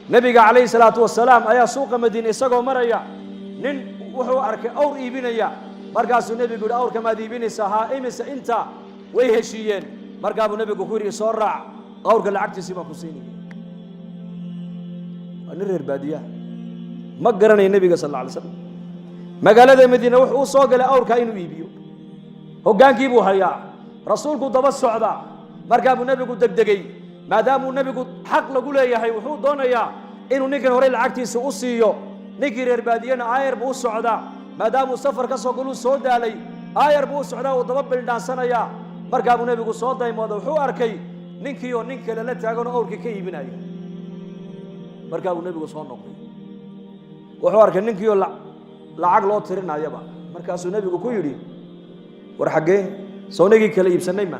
Nebiga calayhi salaatu wasalaam ayaa suuqa Madiine isagoo maraya nin wuxuu arkay awr iibinaya. Markaasuu nebigu yidhi, awrka maad iibinaysaa? Haa. Imise inta? Way heshiiyeen. Markaa buu nebigu ku yidhi, soo raac, awrka lacagtiisii baan ku siinaya. Waa nin reer baadiyaha, ma garanaya nebiga sal alla alay slam. Magaalada Madiine wuxuu u soo galay awrkaa inuu iibiyo. Hoggaankii buu hayaa, rasuulku daba socdaa. Markaa buu nebigu degdegey, maadaamuu nebigu xaq lagu leeyahay, wuxuu doonayaa inuu ninkan horey lacagtiisa u siiyo. Ninkii reer baadiyena aayar buu u socdaa, maadaamuu safar ka soo galuu soo daalay. Aayar buu u socdaa, uu daba bildhaansanayaa. Markaa buu nebigu soo daymooda, wuxuu arkay ninkii oo nin kale la taaganoo awrkii ka iibinaya. Markaa buu nebigu soo noqday, wuxuu arkay ninkii oo lacag loo tirinayaba. Markaasuu nebigu ku yidhi, war xaggee soo nagii kala iibsannay? Ma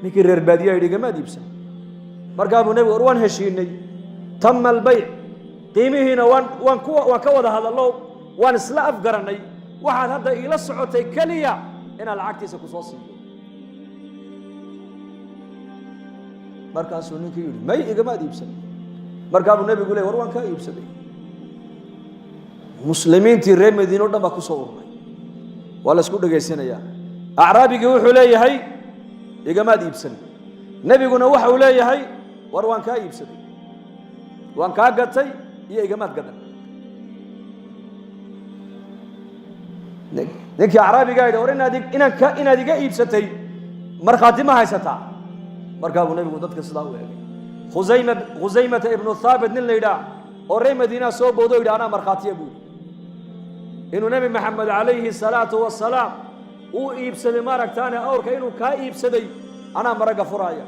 ninkii reer baadiyaa yidhi, gamaad iibsan. Markaa buu nebigu, war waan heshiinay, tama albayc, qiimihiina waan ka wada hadallo, waan isla afgarannay. Waxaad hadda iila socotay keliya inaan lacagtiisa ku soo siiyo. Markaasuu ninkii yidhi, may, igamaad iibsan. Markaa buu nebigu ley, war waan kaa iibsaday. Muslimiintii reer Madiine o dhan baa ku soo urmay, waa la isku dhegaysanayaa. Acraabigii wuxuu leeyahay, igamaad iibsan. Nebiguna waxa uu leeyahay, war waan kaa iibsaday, waan kaa gatay iyo igamaad gadan. Ninkii acraabigaa yidhi, war inaad iga iibsatay markhaati ma haysataa? Markaa buu nebigu dadka sidaa u eegay. Khusayma, Khusaymata ibnu Thaabit nin la yidhaah oo reer Madiinaa soo boodo, yidhi, anaa markhaatiya buu yidhi inuu Nebi Maxamed calayhi salaatu wasalaam uu iibsaday, maaragtaane awrka inuu kaa iibsaday anaa maragga furaaya.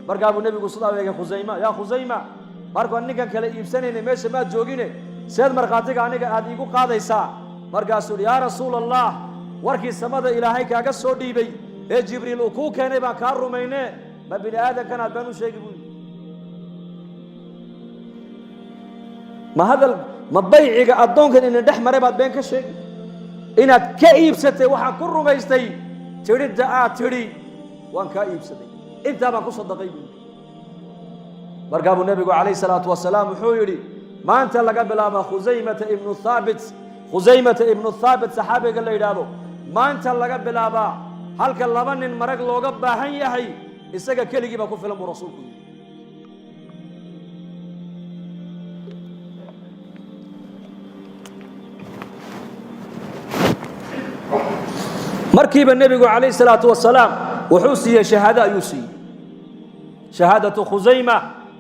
Markaa buu nebigu sidaa u eegay Khusayma. Yaa Khusayma, markaan ninkan kale iibsanayna meesha maad joogine, seed markhaatiga aniga aad iigu qaadaysaa? Markaasuu yidhi, yaa rasuula Allah, warkii samada Ilaahay kaaga soo dhiibay ee Jibriil uu kuu keenay baan kaa rumayne, ma bini aadamkan aad baan u sheegi buu yidhi. Ma hadal ma bayciga addoonkan inin dhex maray baad been ka sheegi? Inaad ka iibsatay waxaan ku rumaystay tidhidda aad tidhi, waan kaa iibsaday, intaa baan ku sadaqay buu yidhi. Markaa buu nebigu calayhi salaatu wasalaam wuxuu yidhi, maanta laga bilaaba Khusaymata ibnu Thaabit, Khusaymata ibnu Thaabit saxaabiga la yidhaahdo, maanta laga bilaabaa halka laba nin marag looga baahan yahay, isaga keligii baa ku filan, buu rasuulku yidhi. Markiiba nebigu calayhi salaatu wasalaam wuxuu siiyey shahaado ayuu siiyey. Shahaadatu Khusayma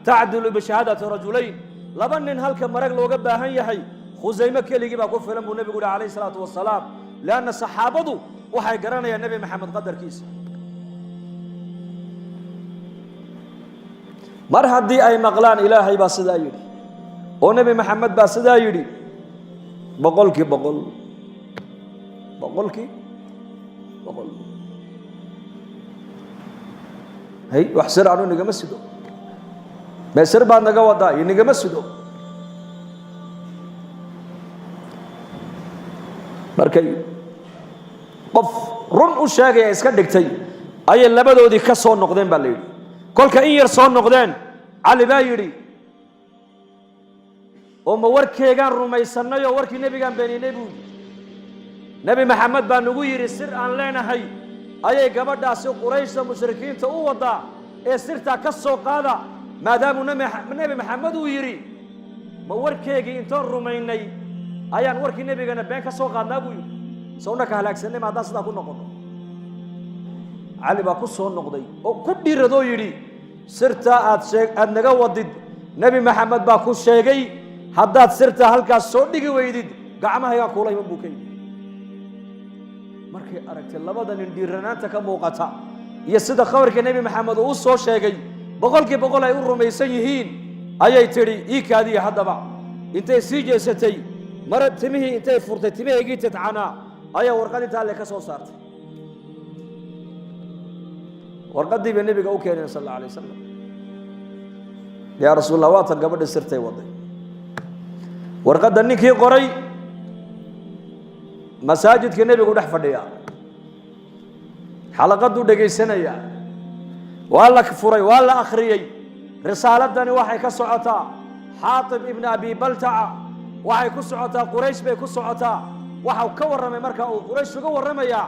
tacdilu bishahaadati rajulayn. Laba nin halka marag looga baahan yahay, Khusayme keligii baa ku filan, buu nebigu yihi calayhi salaatu wasalaam, leanna saxaabadu waxay garanayaan Nebi Maxamed qadarkiisa. Mar haddii ay maqlaan Ilaahay baa sidaa yidhi oo Nebi Maxamed baa sidaa yidhi, 100%, 100%. Hay wax sir anu nigama sido, mee sir baad naga wadaa? Iyo nigama sido. Markay qof run u sheegaya iska dhigtay ayay labadoodii ka soo noqdeen baa la yidhi. Kolka in yar soo noqdeen, Cali baa yidhi, oo ma warkeegaan rumaysannay oo warkii nebigaan beeninay? Buu yidhi, Nebi Maxamed baa nagu yidhi sir aan leenahay ayay gabadhaasi Qurayshta mushrikiinta u wadaa ee sirtaa ka soo qaada. Maadaamuu Nebi Maxamed uu yidhi, ma warkeegii intoon rumaynay ayaan warkii nebigana been ka soo qaadnaa? Buu yidhi. Sawna ka halaagsanay ma haddaan sidaa ku noqono? Cali baa ku soo noqday oo ku dhiiradoo yidhi, sirtaa aad shee aad naga wadid Nebi Maxamed baa ku sheegay, haddaad sirtaa halkaas soo dhigi weydid gacmahaygaan kuula iman, buu ka yidhi. Markay aragtay labada nin dhiiranaanta ka muuqata iyo sida khabarka Nebi Maxamed uu u soo sheegay 100% ay u rumaysan yihiin, ayay tidhi, ii kaadiya. Haddaba intay sii jeesatay, mara timihii intay furtay, timahaygii tidcanaa ayaa warqad intaa le ka soo saartay. Warqaddii bay nebiga u keeneen sal alla alay wasalam. Yaa rasuul allah, waatan gabadhi sirtay waday. Warqadda ninkii qoray masaajidka nebigu dhex fadhiyaa, xalaqaduu dhegaysanayaa. Waa la furay, waa la akhriyey. Risaaladani waxay ka socotaa Xaatib ibni Abi Baltaca, waxay ku socotaa Quraysh bay ku socotaa. Waxau ka warramay markaa uu Quraysh uga warramayaa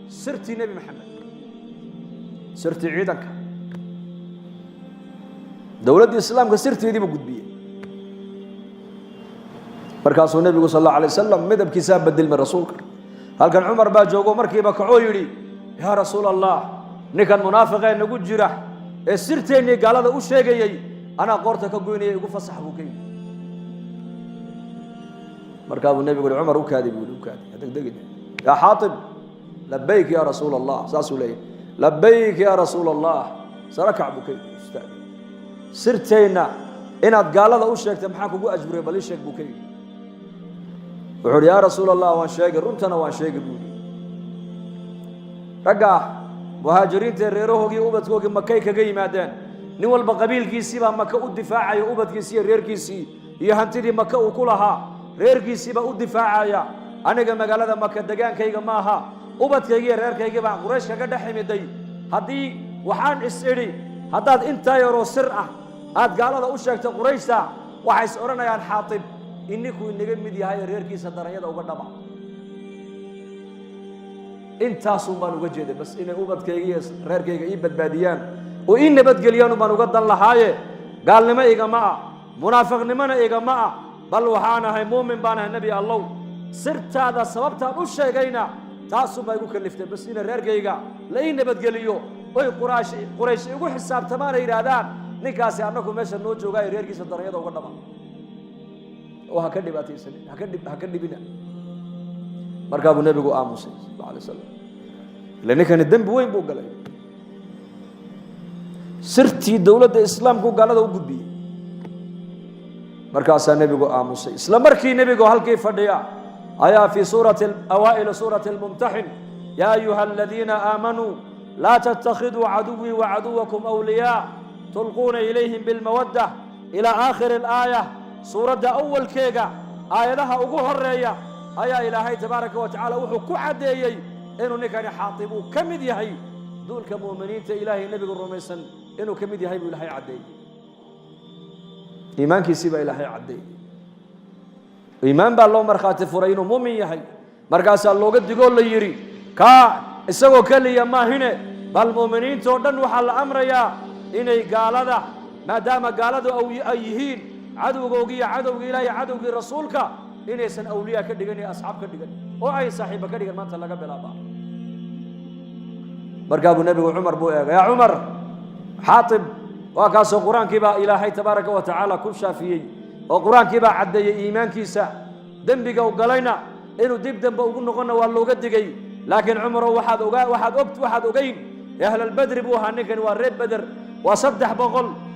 sirtii Nebi Maxamed, sirtii ciidanka dowladdii Islaamka, sirteedii buu gudbiyey. Markaasuu Nebigu sal allahu alay wasalam midabkiisaa bedelmay. Rasuulka halkan Cumar baa joogo, markiiba kacoo yidhi: "Yaa Rasuul Allah, ninkan munaafiqee nagu jira ee sirteennii gaalada u sheegayey anaa qoorta ka goynaya, igu fasax," buu ka yidhi. Markaa buu nebigu yihi: "Cumar, u kaadi," buu yihi, "u kaadi, ha degdegin." "Yaa Xaatib." "Labayk yaa Rasuul Allah." Saasuu leeyahy. "Labayk yaa Rasuul Allah." "Sarakac," buu ka yidhi, "istaag. Sirteenna inaad gaalada u sheegtay maxaa kugu ajburay? Bal ii sheeg," buu ka yidhi. Wuxuu uhi: "Yaa Rasuul Allah, waan sheegay, runtana waan sheegay," buu yidhi. Ragga muhaajiriinta reerahoogii, ubadkoogii Makay kaga yimaadeen. Nin walba qabiilkiisii baa Maka u difaacaya, ubadkiisii iyo reerkiisii iyo hantidii Maka uu ku lahaa reerkiisii baa u difaacaya. Aniga magaalada Maka degaankayga ma aha, ubadkaygii iyo reerkaygii baan Quraysh kaga dhex imiday. Haddii waxaan is idhi, haddaad intaa yaroo sir ah aad gaalada u sheegto Qurayshta, waxay is odhanayaan Xaatib ininkuu inaga mid yahay ee reerkiisa daranyada uga dhaba. Intaasun baan uga jeeday bas, inay ubadkayga iyo reerkayga ii badbaadiyaan oo ii nabadgeliyaan baan uga dan lahaaye. Gaalnimo igama ah, munaafiqnimona igama ah, bal waxaan ahay muumin baan ahay. Nebi Allow, sirtaada sababtaan u sheegayna taasun baa igu kaliftay bas, inay reerkayga la ii nabadgeliyo oy Quraysh igu xisaabtamaan ay yidhaahdaan ninkaasi annagu meesha noo joogaayo reerkiisa daranyada uga dhaba oo ha ka dhibaataysanin, haka dhib, ha ka dhibina. Markaa buu nebigu aamusay sal alla alay wasalam. Ille ninkani dembi weyn buu galay, sirtii dowladda Islaamku gaalada u gudbiyey. Markaasaa nebigu aamusay. Isla markii nebigu halkii fadhiya ayaa fii suurati awaa'il suurati almumtaxin: "Yaa ayuha aladiina aamanuu laa tattakhiduu caduwii wacaduwakum awliyaa tulquuna ilayhim bilmawadda," ilaa aakhiri alaaya. Suuradda awalkeega aayadaha ugu horeeya ayaa Ilaahay tabaaraka wa tacaala wuxuu ku caddeeyey inuu ninkani Xaatib uu ka mid yahay duulka mu'miniinta Ilaahay nebigu rumaysan, inuu ka mid yahay buu Ilaahay caddeeyey. Iimaankiisii baa Ilaahay caddeeyey. Iimaan baa loo markhaati furay inuu muumin yahay. Markaasaa looga digoo la yidhi kaa isagoo keliya maahine, bal mu'miniintoo dhan waxaa la amrayaa inay gaalada, maadaama gaaladu ay yihiin cadowgoogii iyo cadowgii Ilahay, cadowgii rasuulka, inaysan awliyaa ka dhigan iyo asxaab ka dhigan oo ay saaxiiba ka dhigan maanta laga bilaaba. Markaa buu nebigu Cumar buu eegay: "Yaa Cumar, Xaatib waa kaasoo Qur-aankii baa Ilaahay tabaaraka wa tacaala ku shaafiyey oo Qur-aankii baa caddeeyey iimaankiisa. Dembiga u galayna inuu dib dambe ugu noqonna waa looga digay. Laakiin Cumarow, waxaad ogaa, waxaad og, waxaad ogeyn, ahlalbedri buu ahaa ninkani, waa reer Beder, waa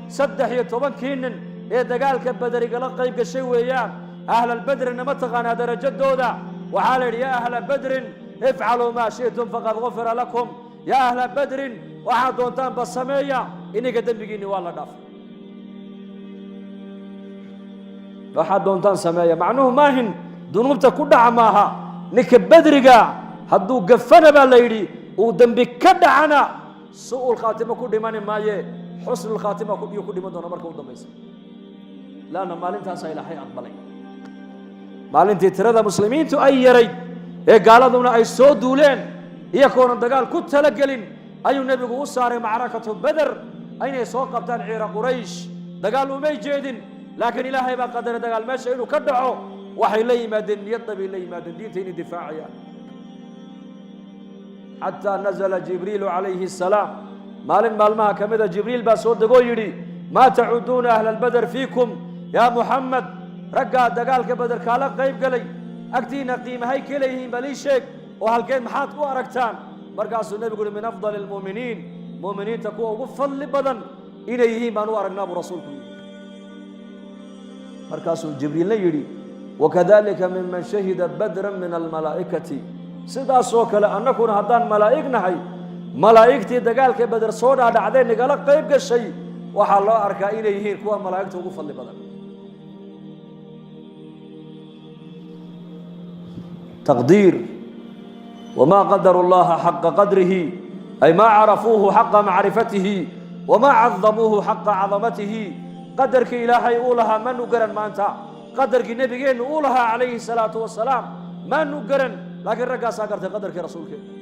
313-kii nin ee dagaalka Bederigala qayb gashay weeyaan. Ahlalbedrina ma taqaanaa darajadooda? Waxaa la yidhi: 'Yaa ahla Badrin, ifcaluu maa shi'tum faqad gufira lakum.' Yaa ahla Badrin, waxaad doontaanba sameeya, ininka dembigiinni waa la dhaafay. Waxaad doontaan sameeya macnuhu maahin dunuubta ku dhaca maaha. Ninka bedriga hadduu gafana, baa la yidhi, uu dembi ka dhacana, su'ul khaatima ku dhimani maaye, xusnul khaatima yuu ku dhiman doona marka u dambaysa, laanna maalintaasaa Ilaahay aqbalay. Maalintii tirada muslimiintu ay yarayd ee gaaladuna ay soo duuleen, iyagoona dagaal ku talagelin, ayuu nebigu u saaray macrakatu Beder inay soo qabtaan ciira Quraysh. Dagaal umay jeedin, laakiin Ilaahay baa qadaray dagaal meesha inuu ka dhaco. Waxay la yimaadeen niyadda bay la yimaadeen diinta inay difaacayaan, xataa nazala Jibriilu calayhi asalaam. Maalin maalmaha ka mida Jibriil baa soo degoo yidhi: "Maa tacuduuna ahla albeder fiikum yaa Muxamed? Raggaa dagaalka Beder kaala qayb galay agtiina qiimahay ka leeyihiin? Bal ii sheeg oo halkeen maxaad ku aragtaan?" Markaasuu nebigu uhi: "Min afdali almu'miniin, mu'miniinta kuwa ugu fadli badan inay yihiin baan u aragnaa," buu rasuulku yidhi. Markaasuu Jibriilna yidhi: "Wakadalika miman shahida badran min almalaa'ikati." Sidaasoo kale annakuna haddaan malaa'ig nahay, malaa'igtii dagaalka Beder soo dhaadhacday nagala qayb gashay waxaa loo arkaa inay yihiin kuwa malaa'igta ugu fadli badan. Taqdiir: wamaa qadaru llaha xaqa qadrihi, ay maa carafuuhu xaqa macrifatihi wamaa cadamuuhu xaqa cadamatihi. Qadarkii Ilaahay uu lahaa manu garan maanta, qadarkii nebigeennu uu lahaa calayhi salaatu wasalaam maanu garan, laakiin raggaasaa gartay qadarkii rasuulkeena.